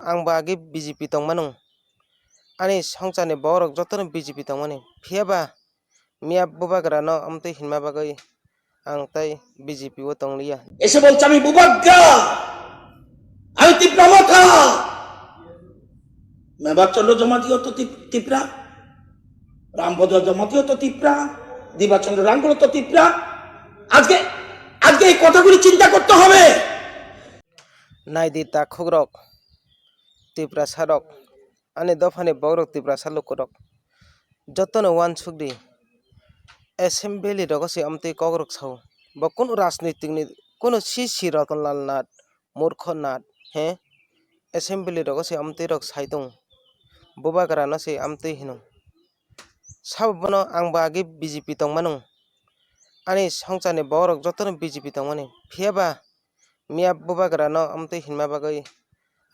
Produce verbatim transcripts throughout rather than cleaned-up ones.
Ang bo agi B J P tongmano. Ani songcharni borok jotono B J P tongmani. Phiya ba miya bubagrano amtwi hinma bagwi ang tai B J P o tongliya. এসে বলছে আমি বুবাগ্রা, আমি তীব্র মথা। মেবার চন্দ্র জমাতিও তো তীব-, তীব্রা, রামভদ্র জমাতিও তো তীব্রা, দিবাচন্দ্র রাঙ্গুলো তো তীব্রা। আজকে, আজকে এই কথাগুলি চিন্তা করতে হবে। Naidi takhukrok, Tiprasarok, ani dophani bokrok, Tiprasa lukurok, jotono uansuk di. Assembly rogo se amtwi kokrok sao. Bo kunu rajnitik ni, kunu C C Ratanlal Nath, Murkho Nath, he? Assembly rogo se amtwi rok sai tongo. Bubagrano se amtwi hino. Sabo bono ang bo agi B J P tongmano. Ani songcharni bokrok jotono B J P tongmani. Phiya ba miya bubagrano amtwi hinma bagwi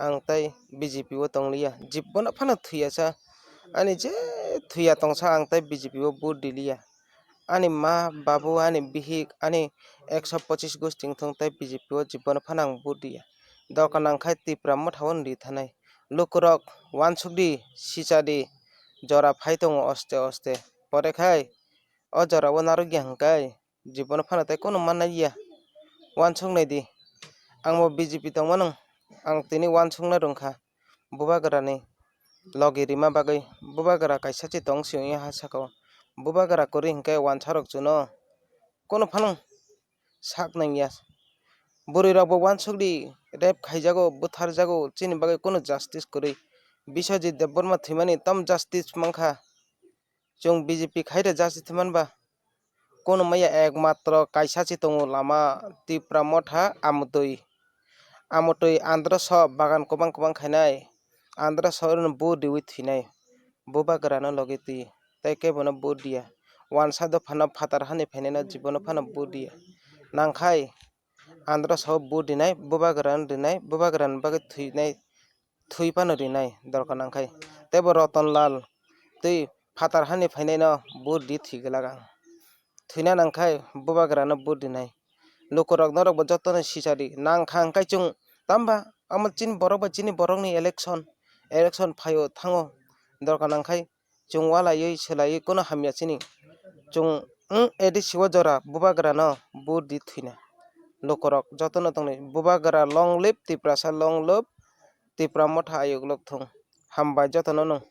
ang tai B J P o tongliya. Jibono phano thwiyasa. Ani je thwiya tongsa ang tai B J P o vote diliya. Ani ma, babu, ani bihik, ani ekso pochis gosti wngthong tai B J P o jibono phano ang vote diya. Dorkar nangkhai Tipra motha o ri thanai. Lukurok uansuk di, sicha di, jora phai tongo oste oste. Pore khai o jora o narwkya hwnkhe jibono phano tei kunu mannai ya. Uansuk nai di. Ang bo B J P tongmano, ang tini uansukna rwngkha. Bubagrani logi rima bagwi bubagra kaisa se tong si wngya ha saka o. Bubagra kwrwi hwnkhe uansarok chuno kunu phano sak nangya. Bwrwi rok bo uansuk di, rape khaijago, butharjago, chini bagwi kunu justice kwrwi. Biswajit Debbarma thwimani tam justice mankha. Chwng B J P khai rwjak se thwimani ba. Kunu maya ekmatro kaisa se tongo lama Tipra motha amotwi. Amotwi andro so bagan kwbang kwbang khainai. Andro so rwno vote riwi thwinai. Bubagrano logi twi. Tei kebono vote diya. Uansa dophano phatar hani phainaino jibono phano vote diya. Nangkhai andro so vote rinai, bubagrano rinai, bubagrani bagwi thwinai, thwi phano rinai dorkar nangkhai. Tei bo Ratanlal twi phatar hani phainaino vote di thwi glak ang. Thwina nangkhai bubagrano vote rinai. Lukurok norok bo jotono sicha di. Nangkha hwnkhe chwng tamba omo chini borok bai chini borokni election, election phaio thango dorkar nangkhai. Chwng walaiwi swlaiwi kunu hamya chini. Chwng wng A D C o jora bubagrano vote di thwina. Lukurok jotono tongni bubagra long live Tiprasa long live Tipra motha ayuk lok thung. Hambai jotono no.